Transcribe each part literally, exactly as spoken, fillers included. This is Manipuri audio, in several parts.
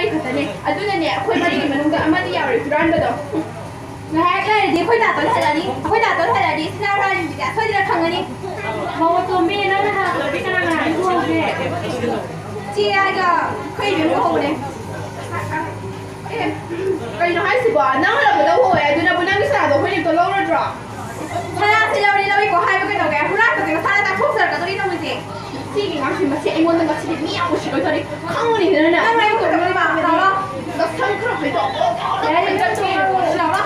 ꯑꯩ ꯈꯛꯇꯅꯦ꯫ ꯑꯗꯨꯅꯅꯦ, ꯑꯩꯈꯣꯏ ꯃꯔꯤꯒꯤ ꯃꯅꯨꯡꯗ ꯑꯃꯗꯤ ꯌꯥꯎꯔꯦ ꯍꯨꯔꯥꯟꯕꯗꯣ꯫ ꯉꯥꯏꯍꯥꯛ ꯂꯩꯔꯗꯤ ꯑꯩꯈꯣꯏ ꯗꯥꯇꯣꯟ ꯍꯜꯂꯛꯑꯅꯤ꯫ ꯑꯩꯈꯣꯏ ꯗꯥꯇꯣꯟ ꯍꯜꯂꯛꯑꯗꯤ ꯁꯤꯅꯥ ꯍꯨꯔꯥꯟꯕꯤꯁꯦ ꯁꯣꯏꯗꯅ ꯈꯪꯒꯅꯤ꯫ ꯃꯧ ꯑꯇꯣꯝꯕꯤ, ꯅꯪꯅ ꯍꯜꯂꯛꯄꯗꯗꯤ ꯀꯅꯥ ꯀꯅꯥ ꯏꯔꯨꯍꯧꯒꯦ? ꯆꯦ ꯍꯥꯏꯒ ꯑꯩꯈꯣꯏ ꯏꯕꯦꯝ ꯂꯨꯍꯧꯕꯅꯦ꯫ ꯑꯦ, ꯀꯩꯅꯣ ꯍꯥꯏꯁꯤꯕꯣ? ꯅꯪ ꯍꯜꯂꯛꯄꯗ ꯎꯍꯧꯋꯦ, ꯑꯗꯨꯅꯕꯨ ꯅꯪꯒꯤ ꯁꯅꯥꯗꯣ ꯑꯩꯈꯣꯏꯅ ꯍꯦꯛꯇ ꯂꯧꯔꯗ꯭ꯔꯣ? ꯁꯅꯥꯁꯦ ꯂꯧꯔꯤ ꯂꯧꯔꯤꯀꯣ ꯍꯥꯏꯕ ꯀꯩꯗꯧꯒꯦ? ꯍꯨꯔꯥꯟꯕꯁꯦ ꯃꯁꯥꯅ ꯇꯥꯊꯣꯛꯆꯔꯛꯀꯗꯧꯔꯤ ꯇꯧꯔꯤꯁꯦ꯫ ꯁꯤꯒꯤ ꯑꯉꯥꯡꯁꯤ ꯃꯁꯤ ꯑꯩꯉꯣꯟꯗ ꯉꯁꯤꯗꯤ ꯃꯤ ꯌꯥꯝ ꯎꯁꯤꯠꯂꯣꯏꯗꯧꯔꯤ꯫ ꯈꯪꯉꯨꯅꯦ ꯅꯪꯅ꯫ ꯅꯪ ꯑꯩꯕꯨ ꯀꯩꯗꯧꯔꯤꯕ? ꯂꯥꯛꯑꯣ꯫ ꯅꯁꯝ ꯈꯔ ꯐꯣꯏꯗꯣꯛꯑꯣ꯫ ꯌꯥꯔꯦ, ꯅꯪ ꯊꯣꯛꯑꯣ꯫ ꯂꯥꯛꯑꯣ꯫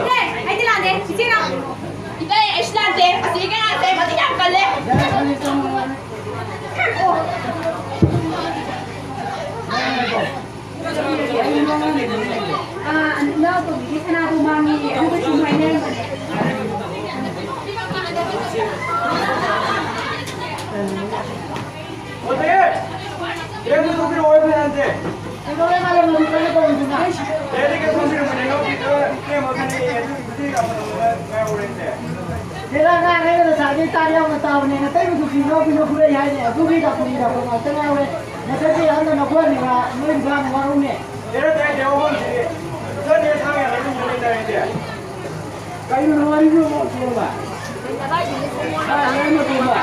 ꯏꯇꯩ, ꯑꯩꯗꯤ ꯂꯥꯟꯗꯦ, ꯏꯆꯦꯅ꯫ ꯏꯇꯩ, ꯑꯩꯁꯨ ꯂꯥꯟꯗꯦ꯫ ꯑꯁꯤ ꯀꯅꯥꯁꯦ ꯃꯆꯤꯟ ꯌꯥꯝ ꯀꯜꯂꯦ꯫ ꯑꯥ, ꯏꯅꯥꯎꯇꯣꯝꯕꯤꯒꯤ ꯁꯅꯥꯗꯣ ꯃꯥꯡꯉꯦ, ꯑꯗꯨꯒ ꯁꯨꯝ ꯍꯥꯏꯅꯔꯝꯕꯅꯦ꯫ ꯕꯦꯔꯥ ꯉꯥꯡꯉꯦ, ꯉꯁꯥꯏꯗꯩ ꯇꯥ ꯌꯥꯝꯅ ꯇꯥꯕꯅꯦ, ꯅꯇꯩꯃꯗꯨꯁꯨ ꯏꯅꯥꯎꯄꯤꯅ ꯐꯨꯔꯛꯏ ꯍꯥꯏꯅꯦ, ꯑꯗꯨꯒꯤ ꯗꯥꯛꯇꯔꯒꯤ ꯗꯥꯛꯇꯔ ꯉꯥꯛꯇ ꯉꯥꯏꯍꯧꯔꯦ꯫ ꯅꯇꯩꯃ ꯑꯍꯟꯅ ꯅꯈꯣꯏ ꯑꯅꯤꯃꯛ ꯅꯣꯏ ꯏꯟꯁꯥꯡ ꯋꯥꯔꯧꯅꯦ꯫ ꯀꯩꯅꯣ ꯋꯥꯔꯤꯕꯨ ꯑꯃꯨꯛ ꯊꯣꯛꯑꯒ? ꯍꯥ, ꯅꯣꯏ ꯃꯇꯨꯡꯗ?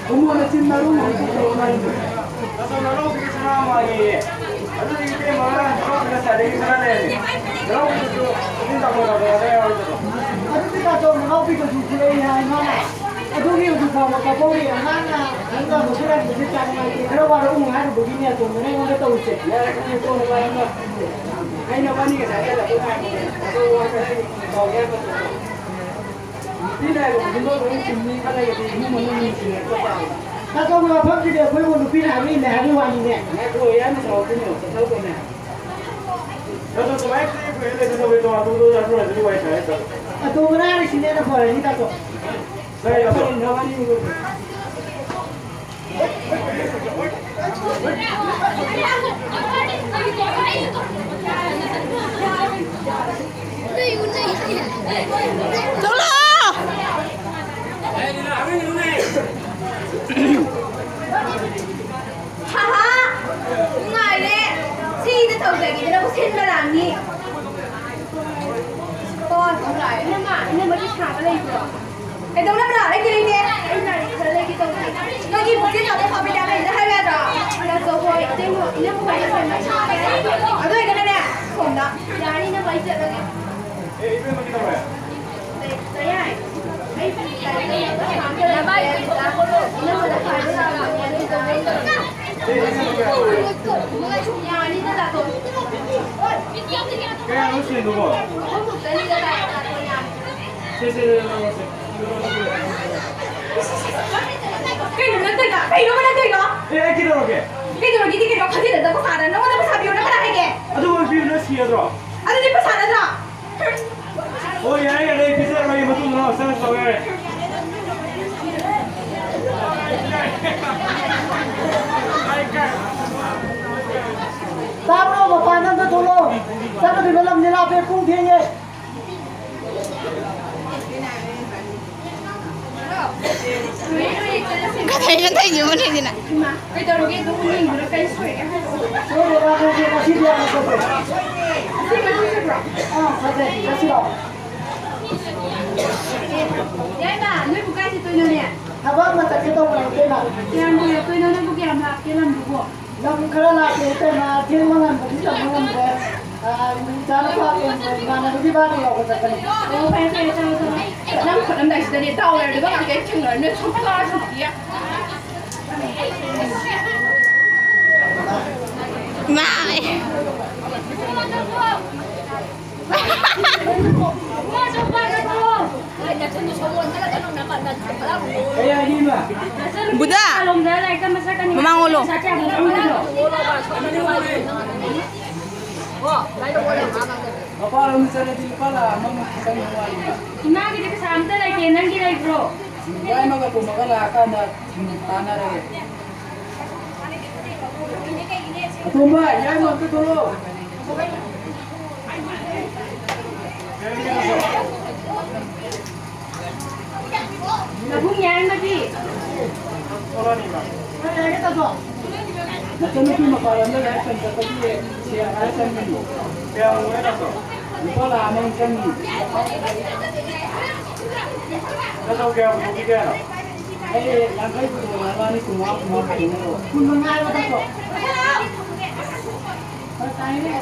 ꯈꯨꯃꯣꯟ ꯑꯆꯤꯟ ꯃꯔꯨ ꯑꯃꯨꯛ ꯊꯣꯛꯑꯒ ꯍꯥꯏꯕꯅꯦ꯫ ꯅꯇꯥꯎ ꯅꯅꯥꯎꯄꯤꯒꯤ ꯁꯅꯥ ꯃꯥꯡꯉꯦꯌꯦ꯫ ꯑꯗꯨꯗꯤ ꯏꯇꯩꯃ ꯅꯅꯥꯎꯄꯤ ꯉꯁꯥꯏꯗꯒꯤ ꯈꯔ ꯂꯩꯔꯝꯃꯤ꯫ ꯅꯅꯥꯎꯄꯤꯗꯨꯁꯨ ꯏꯁꯤꯡ ꯇꯥꯃꯣ ꯇꯥꯃꯣ ꯍꯥꯏꯔ ꯌꯥꯎꯔꯤꯗꯨꯕꯣ꯫ ꯑꯗꯨꯗꯤ ꯇꯥꯆꯧ ꯅꯅꯥꯎꯄꯤꯗꯨꯁꯨ ꯊꯣꯛꯂꯛꯏ ꯍꯥꯏ ꯃꯥꯅ꯫ ꯑꯗꯨꯒꯤ ꯍꯧꯖꯤꯛ ꯐꯥꯎꯕ ꯀꯞꯄꯧꯔꯤ ꯑꯉꯥꯡꯅ ꯈꯪꯅꯕ ꯈꯔ ꯍꯧꯖꯤꯛ ꯆꯥꯅꯤꯡꯉꯥꯏꯒꯤ ꯈꯔ ꯋꯥꯔꯧꯅꯨ ꯍꯥꯏꯔꯨꯕꯒꯤꯅꯦ ꯑꯇꯣꯝꯕꯅ ꯑꯩꯉꯣꯟꯗ ꯇꯧꯔꯤꯁꯦ꯫ ꯌꯥꯔꯦ, ꯈꯪꯉꯦ, ꯀꯣꯟꯅ ꯋꯥꯔꯤ ꯑꯃ꯫ ꯑꯩꯅ ꯋꯥꯔꯤ ꯉꯁꯥꯏ ꯍꯜꯂꯛꯄ ꯉꯥꯏꯕꯅꯦ꯫ ꯑꯗꯣ ꯋꯥ ꯉꯁꯤ ꯀꯥꯎꯒꯦ ꯍꯥꯏꯕ꯫ ꯅꯨꯄꯤꯅ ꯍꯥꯏꯕ ꯈꯨꯗꯤꯡꯃꯛ ꯂꯣꯏ ꯆꯨꯝꯃꯤ ꯈꯜꯂꯒꯗꯤ ꯏꯃꯨꯡ ꯃꯅꯨꯡ ꯅꯨꯡꯁꯤꯅꯔꯛꯄ ꯇꯥꯕꯅꯤ꯫ ꯇꯥꯆꯧꯒꯤ ꯋꯥꯐꯝꯁꯤꯗꯤ ꯑꯩꯈꯣꯏꯕꯨ ꯅꯨꯄꯤꯅ ꯍꯥꯏꯕ ꯏꯜꯂꯦ ꯍꯥꯏꯕꯒꯤ ꯋꯥꯅꯤꯅꯦ꯫ ꯉꯥꯏꯈꯣ, ꯌꯥꯝꯅ ꯁꯥꯎꯔꯛꯀꯅꯨ, ꯆꯠꯊꯧꯕꯅꯦ꯫ ꯇꯥꯆꯧ, ꯀꯃꯥꯏꯅ ꯀꯨꯏꯅ ꯀꯨꯏꯅ ꯂꯩꯗꯣꯏꯅꯣ? ꯇꯣꯉꯥꯟ ꯊꯣꯛꯑꯣ, ꯇꯣꯉꯥꯟ ꯊꯣꯛꯑꯣ, ꯋꯥꯔꯤ ꯁꯥꯟꯅꯔꯦ, ꯇꯥꯆꯧ꯫ ꯑꯇꯣꯝꯕꯅ ꯍꯥꯏꯔꯤꯁꯤꯅꯦꯅ ꯐꯔꯅꯤ, ꯇꯥꯆꯧ꯫ ꯂꯩ, ꯇꯥꯆꯧ꯫ ꯀꯔꯤꯅꯣ ꯅꯕꯥꯅꯤꯕꯨ? ꯁꯤꯟꯕ ꯂꯥꯡꯅꯤ꯫ ꯀꯣ, ꯏꯅꯝꯃ, ꯏꯅꯝꯃꯒꯤ ꯁꯥꯕ ꯂꯩꯕ꯭ꯔꯣ? ꯀꯩꯗꯧꯅꯕ꯭ꯔꯣ? ꯂꯩꯇꯦ, ꯂꯩꯇꯦ꯫ ꯑꯩ ꯂꯥꯏꯔꯤꯛ ꯈꯔ ꯂꯩꯒꯦ ꯇꯧꯕꯅꯦ꯫ ꯅꯣꯏꯒꯤ ꯄꯨꯛꯆꯦꯜ ꯆꯥꯎꯕ ꯐꯕ ꯌꯥꯝ ꯂꯩꯅ ꯍꯥꯏꯕ ꯌꯥꯗ꯭ꯔꯣ? ꯏꯅꯝꯃ ꯍꯣꯏ, ꯏꯇꯩꯃ ꯍꯣꯏ, ꯏꯅꯝꯃ ꯍꯣꯏ ꯂꯩꯁꯦ꯫ ꯑꯗꯨ ꯑꯣꯏꯔꯒꯅꯅꯦ, ꯁꯣꯝꯗ꯫ ꯌꯥꯅꯤ, ꯏꯅꯝꯃ, ꯑꯩ ꯆꯠꯂꯒꯦ꯫ ꯑꯦ, ꯏꯕꯦꯝꯃ, ꯀꯩꯗꯧꯔꯦ? ꯂꯩ-, ꯂꯩ ꯌꯥꯏ꯫ ꯑꯩ ꯂꯥꯏꯔꯤꯛ ꯂꯩꯅꯕ ꯁꯥꯕ ꯂꯩꯇꯦ꯫ ꯏꯅꯝꯃꯗ ꯍꯥꯏꯕ ꯌꯥꯕ꯭ꯔꯣ? ꯌꯥꯅꯤꯗ, ꯂꯥꯛꯑꯣ꯫ ꯀꯌꯥꯅꯣ ꯁꯦꯟꯗꯨꯕꯣ? ꯁꯦ, ꯁꯦ, ꯁꯦ, ꯂꯧꯔꯣ, ꯁꯦ꯫ ꯀꯩꯅꯣ ꯅꯪ ꯇꯧꯔꯤꯗꯣ? ꯀꯩꯅꯣꯕ ꯅꯪ ꯇꯧꯔꯤꯗꯣ? ꯑꯦ, ꯑꯩ ꯀꯩꯗꯧꯔꯒꯦ? ꯀꯩꯗꯧꯔꯒꯦꯗꯤ ꯀꯩꯅꯣ? ꯈꯪꯖꯤꯟꯅꯗꯕ ꯁꯥꯗꯅ ꯅꯪꯉꯣꯟꯗ ꯄꯩꯁꯥ ꯄꯤꯌꯣꯅ ꯀꯅꯥ ꯍꯥꯏꯒꯦ? ꯑꯗꯨ ꯑꯣꯏꯔꯁꯨ ꯄꯤꯕꯅ ꯁꯤ ꯅꯠꯇ꯭ꯔꯣ? ꯑꯗꯨꯗꯤ ꯄꯩꯁꯥ ꯅꯠꯇ꯭ꯔꯣ? ꯑꯣ, ꯌꯥꯔꯦ, ꯌꯥꯔꯦ, ꯑꯩ ꯄꯤꯖꯔꯔꯣꯏꯒꯦ, ꯃꯇꯨꯡꯗ ꯂꯥꯛꯑꯣ, ꯆꯪꯉꯁꯤ ꯂꯥꯛꯑꯣ, ꯌꯥꯔꯦ꯫ ꯇꯥꯕ꯭ꯔꯣ? ꯃꯄꯥꯟꯗ ꯑꯝꯇ ꯊꯣꯛꯂꯛꯑꯣ꯫ ꯆꯠꯀꯗꯣꯏꯕ ꯂꯝꯁꯦ ꯂꯥꯞꯄꯦ, ꯄꯨꯡ ꯊꯦꯡꯉꯦ꯫ ꯀꯗꯥꯏꯗ ꯂꯩꯒꯦ ꯃꯅꯤꯡꯁꯤꯅ? ꯀꯩꯗꯧꯔꯒꯦ? ꯑꯗꯨꯝ ꯌꯦꯡꯕꯗ ꯀꯩ ꯁꯣꯏꯒꯦ ꯍꯥꯏꯔꯛꯑꯣ꯫ ꯁꯣꯏꯔꯦ, ꯉꯁꯤꯗꯤ ꯌꯥꯝꯅ ꯐꯖꯩ꯫ ꯑꯁꯤ ꯃꯅꯨꯡ ꯆꯠꯄ꯭ꯔꯣ? ꯑꯥ, ꯐꯖꯩ꯫ ꯆꯠꯁꯤ ꯂꯥꯛꯑꯣ꯫ ꯌꯥꯏꯃ, ꯅꯣꯏꯕꯨ ꯀꯥꯏ ꯆꯠꯇꯣꯏꯅꯣꯅꯦ? ꯊꯕꯛ ꯑꯃ ꯆꯠꯀꯦ ꯇꯧꯕꯅꯦ, ꯏꯇꯩꯃ꯫ ꯀꯌꯥꯝ ꯀꯨꯏꯔꯛꯇꯣꯏꯅꯣ? ꯅꯣꯏꯕꯨ ꯀꯌꯥꯝ ꯂꯥꯞꯀꯦ ꯂꯝꯗꯨꯕꯨ? ꯂꯝ ꯈꯔ ꯂꯥꯞꯄꯦ, ꯏꯇꯩꯃ꯫ ꯊꯦꯡꯕ ꯉꯟꯕꯗꯤ ꯇꯝꯕ ꯉꯝꯗ꯭ꯔꯦ꯫ ꯑꯥ, ꯏꯆꯥꯅꯨꯄꯥ ꯀꯩꯅꯣ, ꯏꯃꯥꯟꯅꯕꯒꯤ ꯕꯥꯔꯗꯦ ꯌꯥꯎꯕ ꯆꯠꯄꯅꯦ꯫ ꯑꯣ, ꯐꯔꯦ, ꯐꯔꯦ, ꯆꯠꯂꯣ, ꯆꯠꯂꯣ꯫ ꯅꯪ ꯈꯣꯠꯂꯝꯗꯥꯏꯁꯤꯗꯅꯦ, ꯗꯥꯎ ꯌꯥꯔꯗꯤ ꯉꯥꯛꯇ ꯊꯦꯡꯅꯔꯅꯤ, ꯁꯨꯝ ꯀꯥꯔꯁꯨ ꯌꯥ꯫ ꯃꯥꯏ꯫ ꯕꯨꯙ! ꯃꯃꯥꯡ ꯑꯣꯜꯂꯣ꯫ ꯃꯄꯥꯟꯂꯣꯝꯗ ꯆꯠꯂꯗꯤ ꯂꯨꯄꯥ ꯂꯥꯈ ꯑꯃꯃꯨꯛ ꯆꯪꯗꯧ ꯃꯥꯜꯂꯤꯗ꯫ ꯏꯃꯥꯒꯤꯗꯤ ꯄꯩꯁꯥ ꯑꯝꯇ ꯂꯩꯇꯦ, ꯅꯪꯒꯤ ꯂꯩꯕ꯭ꯔꯣ? ꯌꯥꯏꯃꯒ ꯇꯣꯝꯕꯒ ꯂꯥꯛꯑꯀꯥꯟꯗ ꯇꯥꯟꯅꯔꯒꯦ꯫ ꯑꯇꯣꯝꯕ, ꯌꯥꯏꯃ ꯑꯝꯇ ꯊꯣꯛꯂꯛꯑꯣ꯫ ꯅꯕꯨꯡ ꯌꯥꯏꯃꯗꯤ? ꯊꯣꯛꯂꯛꯑꯅꯤꯕ꯫ ꯅꯆꯟꯅꯨꯄꯤ ꯃꯄꯥꯟ ꯂꯝꯗ ꯂꯥꯏꯔꯤꯛ ꯇꯝ ꯆꯠꯄꯒꯤ ꯁꯦꯜ ꯈꯔ ꯆꯪꯒꯅꯤ꯫ ꯀꯌꯥꯃꯨꯛ ꯂꯩꯔꯛꯄ? ꯂꯨꯄꯥ ꯂꯥꯈ ꯑꯃꯃꯨꯛ ꯆꯪꯅꯤ꯫ ꯅꯆꯧ ꯀꯌꯥ ꯄꯨꯊꯣꯛꯈꯤꯒꯦ ꯍꯥꯏꯅꯣ? ꯑꯩ ꯌꯥꯡꯈꯩ ꯄꯨꯊꯣꯛꯑꯣ ꯍꯥꯏꯕ, ꯅꯕꯥꯅꯤ ꯀꯨꯟꯃꯉꯥ, ꯀꯨꯟꯃꯉꯥ ꯄꯨꯊꯣꯛꯅꯔꯣ꯫ ꯀꯨꯟꯃꯉꯥ ꯍꯥꯏꯕ ꯅꯠꯇ꯭ꯔꯣ? ꯐꯔꯛ ꯇꯥꯏꯅꯦ꯫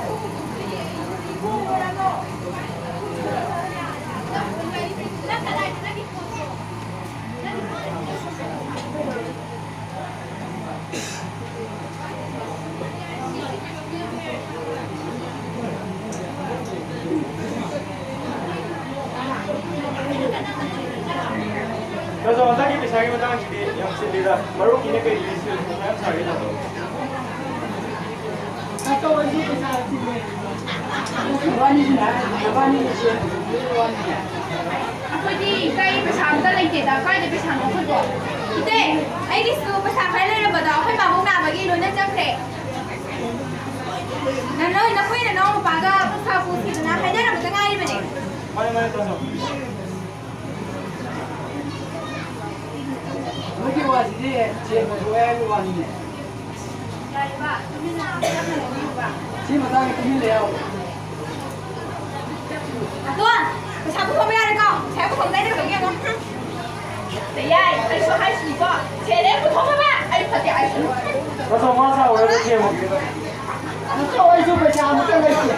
ꯇꯥꯆꯧ, ꯍꯟꯗꯛꯀꯤ ꯄꯩꯁꯥꯒꯤ ꯃꯇꯥꯡꯁꯤꯗꯤ ꯌꯥꯝ ꯆꯤꯜꯂꯤꯗ꯫ ꯃꯔꯨꯞꯀꯤꯅꯦ ꯀꯩꯒꯤꯅꯦ ꯁꯦꯜ ꯊꯨꯝ ꯃꯌꯥꯝ ꯁꯥꯒꯦ ꯇꯥꯆꯧ꯫ ꯇꯥꯆꯧ, ꯑꯩꯁꯨ ꯄꯩꯁꯥ ꯆꯤꯜꯂꯦ꯫ ꯅꯕꯥꯅꯤꯁꯤꯅ, ꯅꯕꯥꯅꯤꯅ ꯁꯦꯜ ꯊꯨꯝꯒꯤ ꯋꯥꯅꯤꯅꯦ꯫ ꯑꯩꯈꯣꯏꯗꯤ ꯏꯆꯥꯒꯤ ꯄꯩꯁꯥ ꯑꯝꯇ ꯂꯩꯇꯦꯗ꯫ ꯀꯥꯏꯗꯩ ꯄꯩꯁꯥꯅꯣ ꯑꯩꯈꯣꯏꯕꯣ? ꯏꯆꯦ, ꯑꯩꯒꯤꯁꯨ ꯄꯩꯁꯥ ꯈꯔ ꯂꯩꯔꯝꯕꯗꯣ ꯑꯩꯈꯣꯏ ꯄꯥꯕꯨꯡ ꯅꯥꯕꯒꯤ ꯂꯣꯏꯅ ꯆꯠꯈ꯭ꯔꯦ꯫ ꯅꯪ, ꯅꯣꯏ ꯅꯈꯣꯏ ꯅꯅꯥꯎ ꯅꯨꯄꯥꯒ ꯄꯩꯁꯥ ꯄꯨꯁꯤꯗꯅ ꯍꯥꯏꯅꯔꯝꯕꯗ ꯉꯥꯏꯔꯤꯕꯅꯦ꯫ ꯃꯥꯅꯦ, ꯃꯥꯅꯦ, ꯇꯥꯆꯧ꯫ ꯅꯣꯏꯒꯤ ꯋꯥꯁꯤꯗꯤ ꯁꯦꯡꯅ ꯊꯣꯛꯑꯦ ꯍꯥꯏꯕ ꯋꯥꯅꯤꯅꯦ꯫ ꯌꯥꯔꯦꯕ, ꯇꯨꯃꯤꯟꯅ ꯇꯞꯅ ꯂꯩꯕꯤꯌꯨꯕ꯫ ꯁꯤ ꯃꯇꯥꯡꯗ ꯇꯨꯃꯤꯟ ꯂꯩꯌꯣ꯫ ꯑꯗꯣ, ꯄꯩꯁꯥ ꯄꯨꯊꯣꯛꯄ ꯌꯥꯔꯦꯀꯣ? ꯄꯩꯁꯥ ꯄꯨꯊꯣꯛꯄꯗ ꯑꯩꯅ ꯀꯩꯗꯧꯒꯦ ꯌꯦꯡꯉꯣ꯫ ꯌꯥꯏ, ꯑꯩꯁꯨ ꯍꯥꯏꯁꯤꯅꯤꯀꯣ꯫ ꯁꯦꯜ ꯍꯦꯛ ꯄꯨꯊꯣꯛꯅꯕ ꯑꯩ ꯐꯠꯇꯦ ꯍꯥꯏꯁꯤꯅꯤ꯫ ꯇꯥꯆꯧ, ꯃꯥ ꯁꯥꯎꯔꯒ ꯊꯦꯝꯃꯨ꯫ ꯇꯥꯆꯧ, ꯑꯩꯁꯨ ꯄꯩꯁꯥ ꯑꯃꯠꯇ ꯂꯩꯇꯦ꯫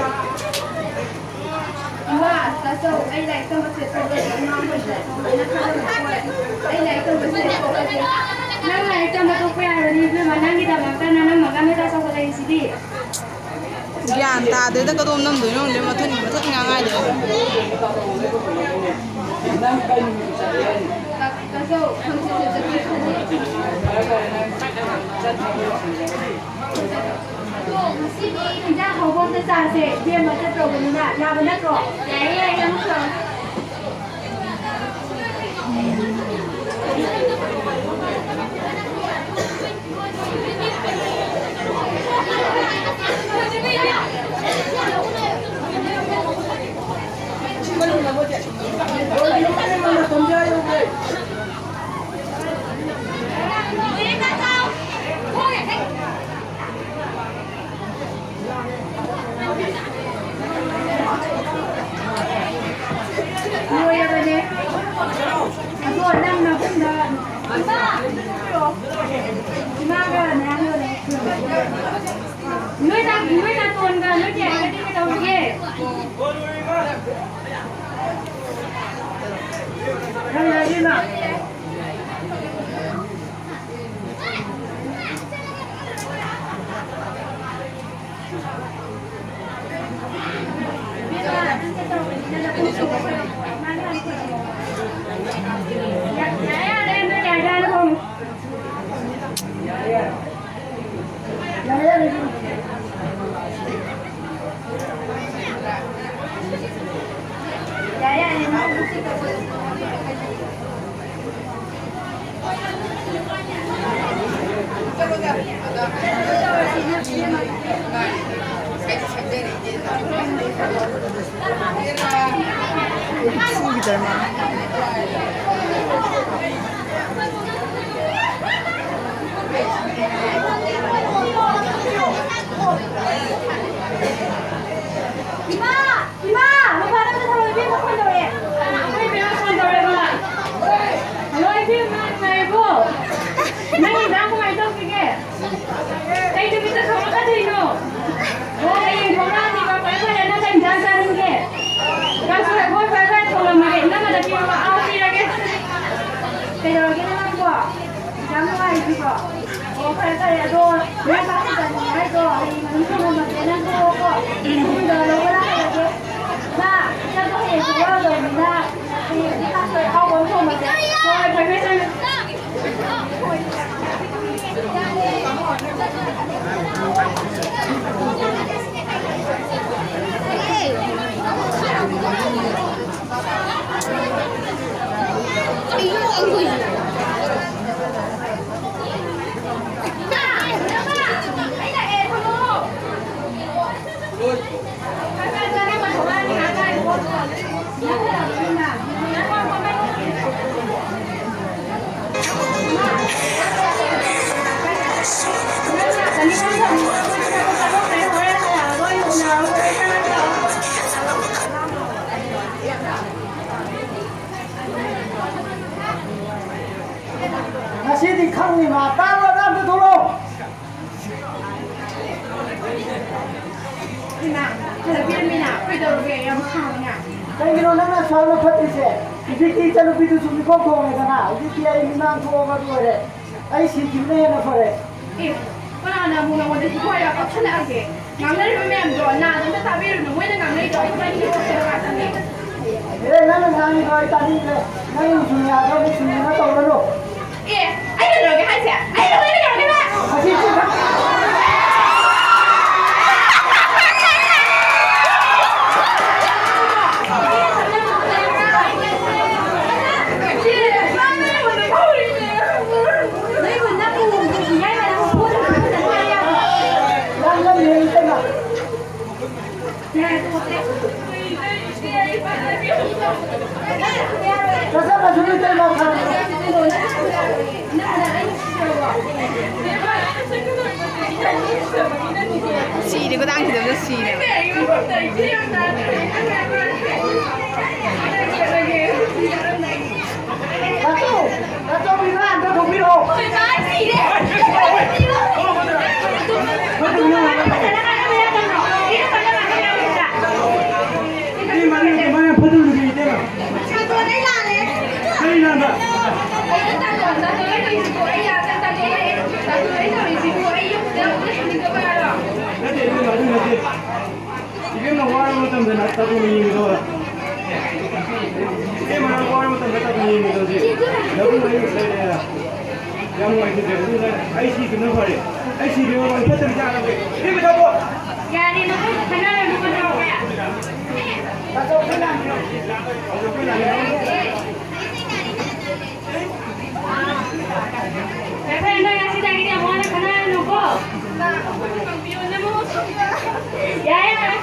ꯏꯃꯥ, ꯇꯥꯆꯧ, ꯑꯩ ꯂꯥꯏꯔꯤꯛ ꯇꯝꯕ ꯆꯠꯄꯒꯤ ꯏꯃꯥ ꯍꯣꯏꯅ ꯁꯨꯃꯥꯏꯅ ꯈꯜꯂꯝꯕ ꯄꯣꯠ, ꯑꯩ ꯂꯥꯏꯔꯤꯛ ꯇꯝꯕ ꯆꯠꯄ ꯇꯣꯛꯑꯒꯦ꯫ ꯅꯪ ꯂꯥꯏꯔꯤꯛ ꯇꯝꯕ ꯇꯣꯛꯄ ꯌꯥꯔꯣꯏꯅꯦ ꯏꯕꯦꯝꯃ, ꯅꯪꯒꯤꯗꯃꯛꯇ ꯅꯅꯝꯃꯒ ꯅꯣꯏ ꯇꯥꯆꯧꯒ ꯂꯩꯔꯤꯁꯤꯗꯤ꯫ ꯒ꯭ꯌꯥꯟ ꯇꯥꯗꯦꯗ, ꯀꯗꯣꯝ ꯅꯝꯗꯣꯏꯅꯣ ꯈꯪꯗꯦ, ꯃꯊꯟ ꯃꯊꯟ ꯉꯥꯡꯉꯥꯏ ꯂꯩ꯫ ꯇꯥꯆꯧ, ꯍꯪꯆꯤꯠꯁꯦ ꯆꯠꯄꯤ ꯊꯣꯛꯑꯣ꯫ ꯑꯗꯣ ꯉꯁꯤꯗꯤ ꯏꯟꯖꯥꯡ ꯑꯍꯥꯎꯕ ꯑꯝꯇ ꯆꯥꯁꯦ꯫ ꯏꯕꯦꯝꯃ ꯆꯠꯇꯧꯕꯅꯤꯅ꯫ ꯌꯥꯕ ꯅꯠꯇ꯭ꯔꯣ? ꯌꯥꯏꯌꯦ, ꯌꯥꯏꯌꯦ, ꯅꯪꯁꯨ ꯂꯥꯛꯑꯣ꯫ ꯅꯣꯏ ꯅꯥ-, ꯅꯣꯏ ꯅꯥꯇꯣꯟꯒ ꯅꯣꯏ ꯀꯌꯥꯒꯗꯤ ꯀꯩꯗꯧꯔꯒꯦ? ꯏꯃꯥ! ꯏꯃꯥ! ꯃꯄꯥꯟꯗ ꯑꯝꯇ ꯊꯣꯛꯂꯛꯑꯣ, ꯏꯕꯦꯝꯃ ꯐꯣꯟ ꯇꯧꯔꯛꯑꯦ꯫ ꯑꯩꯈꯣꯏ ꯏꯕꯦꯝꯃ ꯐꯣꯟ ꯇꯧꯔꯛꯑꯦ, ꯃꯃꯥ꯫ ꯍꯜꯂꯣ, ꯏꯕꯦꯝꯃ, ꯅꯨꯡꯉꯥꯏꯔꯤꯕꯣ? ꯅꯪ ꯏꯟꯖꯥꯡ ꯀꯃꯥꯏꯅ ꯇꯧꯈꯤꯒꯦ? ꯀꯩ ꯅꯨꯃꯤꯠꯇ ꯊꯣꯛꯂꯛꯀꯗꯣꯏꯅꯣ? ꯑꯣ, ꯍꯌꯦꯡ ꯊꯣꯛꯂꯛꯑꯅꯤꯕ꯫ ꯐꯔꯦ, ꯐꯔꯦ, ꯅꯪ ꯀꯩ ꯏꯟꯖꯥꯡ ꯆꯥꯅꯤꯡꯒꯦ? ꯀꯥꯡꯁꯣꯏ, ꯍꯣꯏ, ꯐꯔꯦ, ꯐꯔꯦ, ꯊꯣꯡꯂꯝꯃꯒꯦ꯫ ꯏꯅꯝꯃꯗ ꯄꯤꯔꯛꯑꯣ, ꯑꯥ, ꯄꯤꯔꯒꯦ꯫ ꯀꯩꯗꯧꯔꯒꯦ ꯅꯪꯕꯣ? ꯌꯥꯝ ꯅꯨꯡꯉꯥꯏꯔꯤꯕ꯭ꯔꯣ? ꯑꯣ, ꯐꯔꯦ, ꯐꯔꯦ꯫ ꯑꯗꯣ ꯅꯪ ꯀꯥꯡꯁꯣꯏ ꯆꯥꯅꯤꯡꯉꯦ ꯍꯥꯏꯗꯣ ꯍꯌꯦꯡ ꯑꯗꯨꯝ ꯊꯣꯡꯉꯝꯃꯒꯦ꯫ ꯅꯪ ꯊꯣꯛꯂꯛꯑꯣꯀꯣ꯫ ꯏꯃꯨꯡꯗ ꯂꯧꯕ ꯂꯥꯛꯑꯒꯦ꯫ ꯃꯥ, ꯏꯆꯥꯗꯣ ꯍꯌꯦꯡ ꯊꯣꯛꯂꯛꯑꯗꯧꯅꯤꯅ ꯍꯌꯦꯡꯗꯤ ꯀꯥꯡꯁꯣꯏ ꯑꯍꯥꯎꯕ ꯑꯃ ꯊꯣꯡꯉꯒꯦ꯫ ꯍꯣꯏ, ꯐꯔꯦ, ꯐꯔꯦ, ꯆꯪꯉꯦ꯫ ꯀꯩꯒꯤꯅꯣ ꯅꯪꯅ ꯑꯁꯨꯛ ꯌꯥꯝꯅ ꯐꯠꯇ꯭ꯔꯤꯁꯦ? ꯍꯧꯖꯤꯛꯇꯤ ꯏꯆꯟꯅꯨꯄꯤꯗꯨꯁꯨ ꯃꯤꯀꯣꯛ ꯊꯣꯡꯉꯦꯗꯅ, ꯍꯧꯖꯤꯛꯇꯤ ꯑꯩ ꯃꯤꯃꯥꯡ ꯊꯣꯛꯑꯒ ꯂꯣꯏꯔꯦ꯫ ꯑꯩ ꯁꯤꯈꯤꯕꯅ ꯍꯦꯟꯅ ꯐꯔꯦ꯫ ꯑꯦ, ꯀꯅꯥꯅ ꯑꯃꯨꯛ ꯅꯉꯣꯟꯗ ꯁꯤꯐꯥꯎ ꯌꯥꯝ ꯀꯥꯞꯁꯤꯜꯂꯛꯑꯒꯦ? ꯉꯥꯡꯅꯔꯤꯕ ꯃꯌꯥꯝꯗꯣ ꯅꯥꯗ ꯑꯝꯇ ꯇꯥꯕꯤꯔꯨꯅꯨ, ꯃꯣꯏꯅ ꯉꯥꯡꯅꯩꯗꯣ ꯑꯩꯈꯣꯏꯕꯥꯅꯤꯒꯤ ꯐꯠꯇꯕ ꯉꯥꯛꯇꯅꯦ꯫ ꯑꯦ, ꯅꯪꯅ ꯉꯥꯡꯉꯤꯗꯣ ꯑꯩ ꯇꯥꯅꯤꯡꯗ꯭ꯔꯦ꯫ ꯅꯪ ꯁꯨꯅꯤꯌꯥꯗꯣ ꯑꯃꯨꯛ ꯁꯨꯅꯤꯌꯥ ꯇꯧꯔꯅꯨ꯫ ꯑꯦ, ꯑꯩ ꯀꯩꯗꯧꯔꯒꯦ ꯍꯥꯏꯁꯦ? ꯑꯩ ꯀꯩꯗꯧꯔꯒꯦ? ꯑꯁꯤ ꯁꯤ ꯁꯤꯔꯦ, ꯈꯨꯗꯥꯡꯁꯤꯗ ꯑꯝꯇ ꯁꯤꯔꯦ꯫ ꯇꯥꯆꯧ! ꯇꯥꯆꯧ, ꯃꯤꯔꯥ ꯑꯝꯇ ꯊꯣꯛꯄꯤꯔꯛꯑꯣ꯫ ꯏꯇꯩꯃ, ꯏꯇꯩꯃ, ꯌꯥꯝ ꯐꯠꯇꯕꯅꯤ, ꯏꯇꯩꯃ꯫ ꯀꯔꯤ ꯂꯥꯟꯕ? ꯅꯠꯇꯦ, ꯏꯕꯦꯝꯃ, ꯑꯗꯨ ꯅꯠꯇꯦ꯫ ꯏꯕꯦꯝꯃ ꯋꯥꯔꯕ ꯃꯇꯝꯗ ꯅ-, ꯇꯥꯇꯣꯟꯅ ꯌꯦꯡꯒꯗꯕ꯫ ꯏꯕꯦꯝꯃ ꯅꯪ ꯋꯥꯔꯕ ꯃꯇꯝꯗ ꯇꯥꯇꯣꯟꯅ ꯌꯦꯡꯒꯗꯕꯁꯦ ꯅꯕꯨꯡ ꯑꯩ ꯂꯩꯔꯦ꯫ ꯌꯥꯝ ꯅꯨꯡꯉꯥꯏꯈꯤꯗ꯭ꯔꯦ꯫ ꯑꯗꯨꯅ ꯑꯩ ꯁꯤꯈꯤꯕꯅ ꯐꯔꯦ꯫ ꯑꯩ ꯁꯤꯈꯤꯕꯅ ꯐꯔꯦ꯫ ꯐꯠꯇꯕ ꯆꯥꯔꯒꯦ꯫ ꯏꯕꯦꯝꯃ ꯇꯥꯃꯣ! ꯌꯥꯔꯦ, ꯅꯈꯣꯏ ꯈꯟꯅꯔꯅꯨ, ꯀꯩꯗꯧꯔꯒꯦ? ꯇꯥꯆꯧ, ꯑꯩꯈꯣꯏ ꯂꯥꯛꯑꯝꯃꯤꯅꯣ꯫ ꯇꯥꯆꯧ, ꯑꯩꯈꯣꯏ ꯂꯥꯛꯑꯝꯃꯤꯅꯣ꯫ ꯐꯔꯦ, ꯐꯔꯦ, ꯅꯣꯏ ꯉꯁꯤꯗꯒꯤꯗꯤ ꯑꯃꯨꯛ ꯍꯟꯅ ꯈꯟꯅꯔꯅꯨꯀꯣ꯫ ꯌꯥꯔꯦ, ꯌꯥꯔꯦ꯫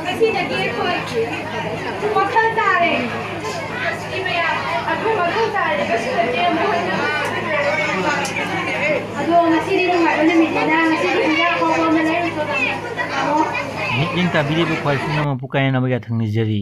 ꯉꯁꯤꯗꯒꯤ ꯑꯩꯈꯣꯏ ꯋꯥꯈꯜ ꯇꯥꯔꯦ꯫ ꯑꯗꯨ ꯃꯊꯧ ꯇꯥꯔꯦ꯫ ꯉꯁꯤꯗꯒꯤ ꯑꯃꯨꯛ ꯍꯟꯅ꯫ ꯑꯗꯣ ꯉꯁꯤꯗꯤ ꯅꯨꯡꯉꯥꯏꯕ ꯅꯨꯃꯤꯠꯅꯤꯅ ꯉꯁꯤꯗꯤ ꯍꯤꯟꯖꯥꯡ ꯑꯍꯥꯎꯕ ꯑꯃ ꯂꯩꯔꯨꯆꯣ, ꯇꯥꯃꯣ꯫ ꯃꯤꯠꯌꯦꯡ ꯇꯥꯕꯤꯔꯤꯕ ꯈ꯭ꯋꯥꯏ ꯄꯨꯝꯅꯃꯛꯄꯨ ꯀꯥꯏꯅꯅꯕ ꯌꯥꯊꯪ ꯅꯤꯖꯔꯤ꯫